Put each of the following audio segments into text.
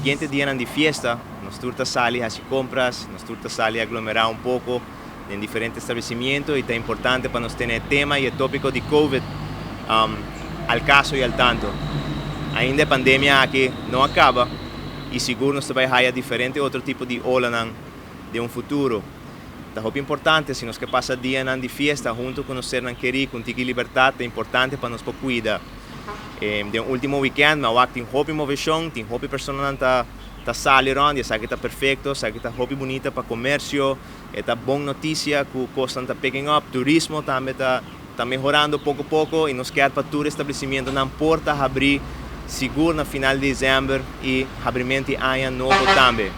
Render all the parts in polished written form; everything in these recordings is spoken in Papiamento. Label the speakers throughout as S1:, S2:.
S1: Siguiente dianan di fiesta, nos tur ta sali hasi compras, nos tur ta sali aglomera un poco den diferente establecimento y ta importante pa nos tene e tema y e topico di Covid al caso y al tanto. Ainda e pandemia aki no a caba y sigur nos ta bay haya diferente otro tipo di olanan den un futuro. Ta hopi importante si nos ke pasa dianan di fiesta hunto cu nos sernan keri cu un tiki libertad, ta importante pa nos por cuida. Den ultimo weekend mi a wak tin hopi movecion, tin hopi personanan ta sali rond y esaki ta perfecto, esaki ta hopi bunita pa comercio, e ta bon noticia cu cosnan ta picking up, turismo tambe ta mehorando poco poco y nos kier pa tur establecimentonan por ta habri sigur na final di december y habrimento di aña nobo tambe.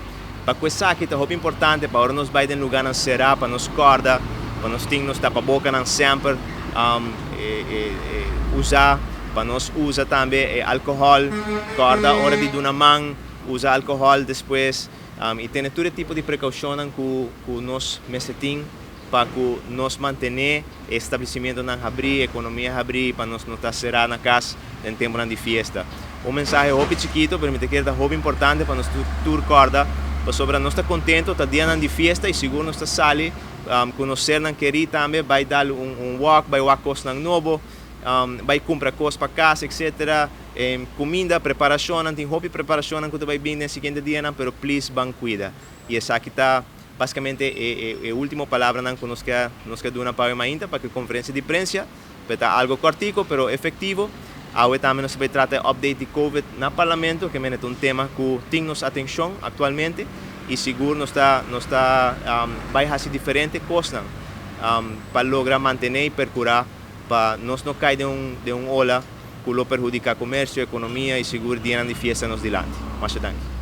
S1: Pa cu esaki ta hopi importante pa ora nos bay den lugarnan cera pa nos corda, pa nos tin nos tapabocanan semper usa, pa nos usa tambe e alcohol, corda ora di duna man, usa alcohol despues y tene tur e tipo di precaucionnan cu nos mester tin pa cu nos mantene e establecimentonan habri, economia habri, pa nos no ta cera na cas den temponan di fiesta. Un mensahe hopi chikito, pero mi ta kere ta hopi importante pa nos tur corda, pasobra nos ta contento, ta dianan di fiesta y sigur nos ta sali cu nos sernan keri tambe, bay dal un walk, bay wak cosnan nobo, bay cumpra cos pa cas, etcetera. Cuminda, preparacionnan, tin hopi preparacionnan cu ta bay bin den siguiente dianan, pero please ban cuida. Y esaki ta basicamente e ultimo palabranan cu nos ke duna pa mainta pa e conferencia di prensa. Ta algo cortico, pero efectivo. Awe tambe nos ta bay trata update di COVID na Parlamento, cu ta un tema cu tin nos atencion actualmente y sigur nos ta bay haci diferente cos pa logra mantene y percura pa nos no cay den un ola cu lo perhudica comercio, economia y sigur dia di fiesta nos dilanti. Masha danki.